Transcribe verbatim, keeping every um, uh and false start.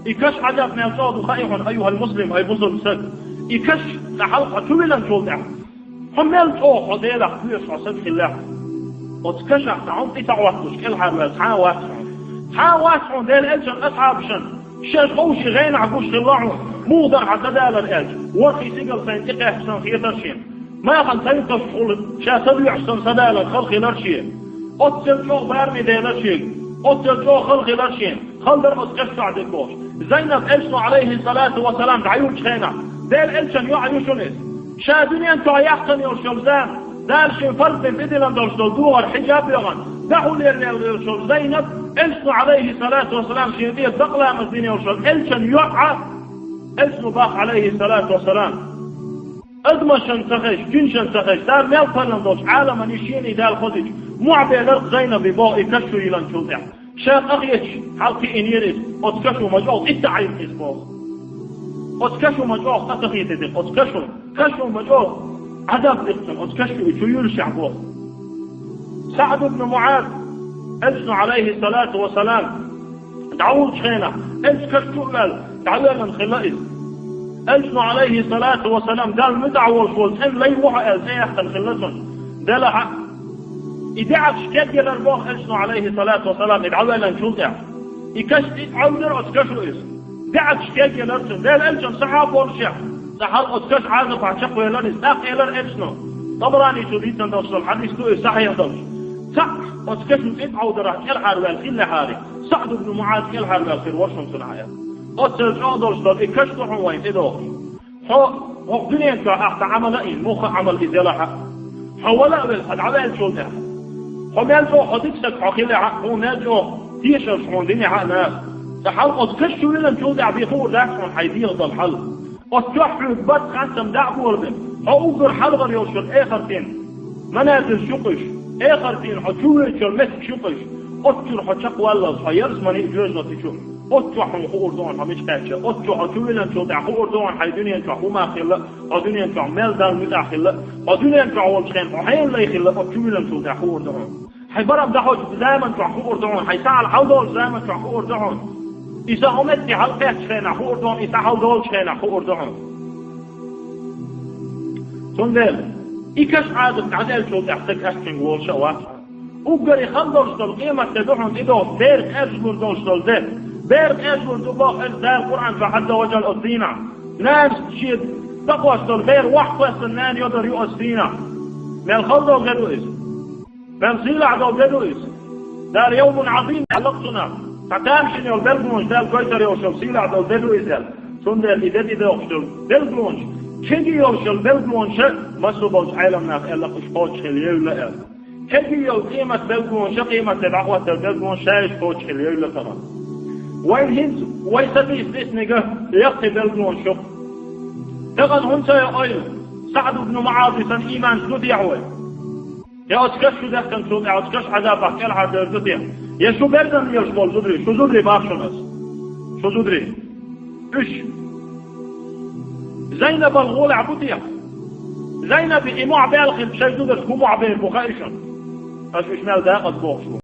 И каш Ӏазап мел чӀогӀа ду хаьий хьуна, айюхӀал муслим, ай бусалба саг. И каш цхьа хьалха чу виллинчул тӀехьа, хьо мел чӀогӀа хьо Делах кхоьруш хьо саг хиллехь, оцу кашах цхьа хӀума тӀе ца Ӏоттуш кӀелхьарваьлла цхьа а вац хьуна. Цхьа а вац хьуна Делан элчан асхьабашна, шаьш ховший гӀайнахь гуш хилла хьуна, муха дара хьан са далар аьлча, ворхӀе сигала сайна тӀе кхаьчча санна хетара шена. Махана тайпаш хуьлу, ша са доьхуш санна са далар хала хилара шена. Оццул чӀогӀа барамехь делара шега, оццул чӀогӀа хала хилара шена. Хала дара оцу каш чохь дерг бохуш. Зайнаб элчано, Ӏалайхи салату ва салам, дӀайолучу хенахь, Делан элчан йоӀ ю шуна иза. Ша дуьнен чохь яьккхина йолуш йолу зама, Дала шен фарз дина тӀедиллина долуш долу духар хьиджаб йогӀан, дӀахьулъелла йолуш йолу Зайнаб, элчано, Ӏалайхи салату ва салам, шен тӀера дакъа ламаз дина йолуш йолу элчан йоӀ, элчано боху, Ӏалайхи салату ва салам. Адамашна ца хезаш, жинашна ца хезаш, Дала мел кхоьллина долчу Ӏаламан шена Дала хозуьйтуш, мохь белира Зайнаби боху и каш чу йиллинчул тӀехьа. Ша къахеташ, хьалакхиийнера иза, оцу кашо ма чӀогӀа къа ца Ӏийна иза боху. Оцу кашо ма чӀогӀа къа ца хетира, оцу кашо, кашо ма чӀогӀа Ӏазап дира цунна, оцу каш чу и чу юьллушехь боху. СаӀд ибн МуӀаз, элчано, Ӏалайхи салату ва салам, дӀаволучу хенахь, элча каш чу а ваьлла, дӀавоьллина хилла иза. Элчано, Ӏалайхи салату ва салам, Далла муьтӀахь волуш волу цӀена лай ву хьо аьлла, цӀе яьккхина хилла цунна. Делахь а, и даьӀахкаш кегйелира боху элчано, Ӏалайхи салату ва салам, и дӀавоьллинчул тӀехьа. И каш тӀе Ӏовдира оцу кашо иза. ДаьӀахкаш кегйелира цунна. Делан элчан сахьаб волушехь, цкъа хьалха оцу каш Ӏазапахь чекхвелира иза, тӀаккха элира элчано. ТӀабарани чу дийцина долуш долу хьадис ду иза, сахьихь долуш. Цхьаъ оцу кашо тӀе Ӏовдарахь кӀелхьарваьлла хиллехьара, СаӀд ибн МуӀаз кӀелхьарваьлла хир вара шуна цунах аьлла. Оццул чӀогӀа долуш долу и каш ду хьуна вайна тӀедогӀуш. Хьо хӀокху дуьнен чохь ахь цхьа Ӏамал а йина, муха Ӏамал иза елахь а, хьо вала а велла, хьо дӀаваьллачул тӀехьа, хьо мел чӀогӀа хьо дика стаг хьо хилехь а, хьуна мел чӀогӀа тешарш хьуна динехь а наха, цкъа хьалха оцу каш чу виллинчул тӀехьа бен хуур дац хьуна хьайн дегӀан долу хьал. Оцу чохь хьоьга барт, хастам дӀа а болабелла, хьо уггар хьалхара йолуш йолу эхартийн маназилш ю-кх уьш, эхартийн хьо чу воьдуш йолу меттигаш ю-кх уьш, оццуьра хьо чекхваллалц, хьо ялсамани а, жоьжахати чу. Оццу чохь хьуна хуур ду хьуна хьо мича кхаьчна, оццу чохь хьо чу виллинчул тӀехьа хуур ду хьуна хьайн дуьнен чохь хӀума хилла, хьо дуьнен чохь мел Далла муьтӀахь хилла, хьо дуьнен чохь волчу хенахь хьо хьенан лай хилла, оццу чу виллинчул тӀехьа хуур ду хьуна. Хьайн барам дӀахьочу заман чохь хуур ду хьуна, хьайн сахьал хьалдолучу заман чохь хуур ду хьуна. И са хьо метте хьалакхаьччу хенахь хуур ду хьуна, и са хьалдолучу хенахь хуур ду хьуна. Цундела, и каш Ӏазап дӀадаьллачул тӀехьа стаг кхаччинга волуш а вац. Уггаре хала долуш долу къематде ду хьуна тӀедогӀуш, бер къежлур долуш долу де. Бер къежлур ду боху иза Дала Къуръан чохь Ӏазза ва Жалла оцу дийнахь. Нана шен дакъош долу бер вахкхоьссина нана йодар ю оцу дийнахь. Мел хала долу де ду иза. Мел сийлахь долу де ду иза. Дала йовмун Ӏазим аьлла-кх цунах. Цхьа тамашийна йолу билгалонаш Дала гойтур йолуш йолу сийлахь долу де ду иза аьлла. Цундела и де тӀедогӀуш долу билгалонаш, кегий йолуш йолу билгалонаш, массо а болчу Ӏеламнаха аьлла-кх уьш кхочушхилла евлла аьлла. Кегий йолу къемат билгалонаш, къематде дӀахӀоттар билгалонаш ша уьш кхочушхилла евлла тахана. Вайн хӀинца, вай сатийса дисинарг яккхий билгалонаш ю-кх. Тахана хӀунда ца йо ойла, СаӀд ибн МуӀази санна ийманца ду техьа вай? Я оцу каш чу даьккхинчул тӀехьа оцу каш Ӏазапах кӀелхьардевр ду техьа? Я шу берзан лелаш болу зударий, шу зударий боху шуна ас? Шу зударий. Уьш Зайнабал гӀолехь бу техьа? Зайнаби и мохь баьлла хилча, шайн зударшка хӀун мохь бер бу хаьий шуна? Аш уьш мел дакъаза бохуш бу.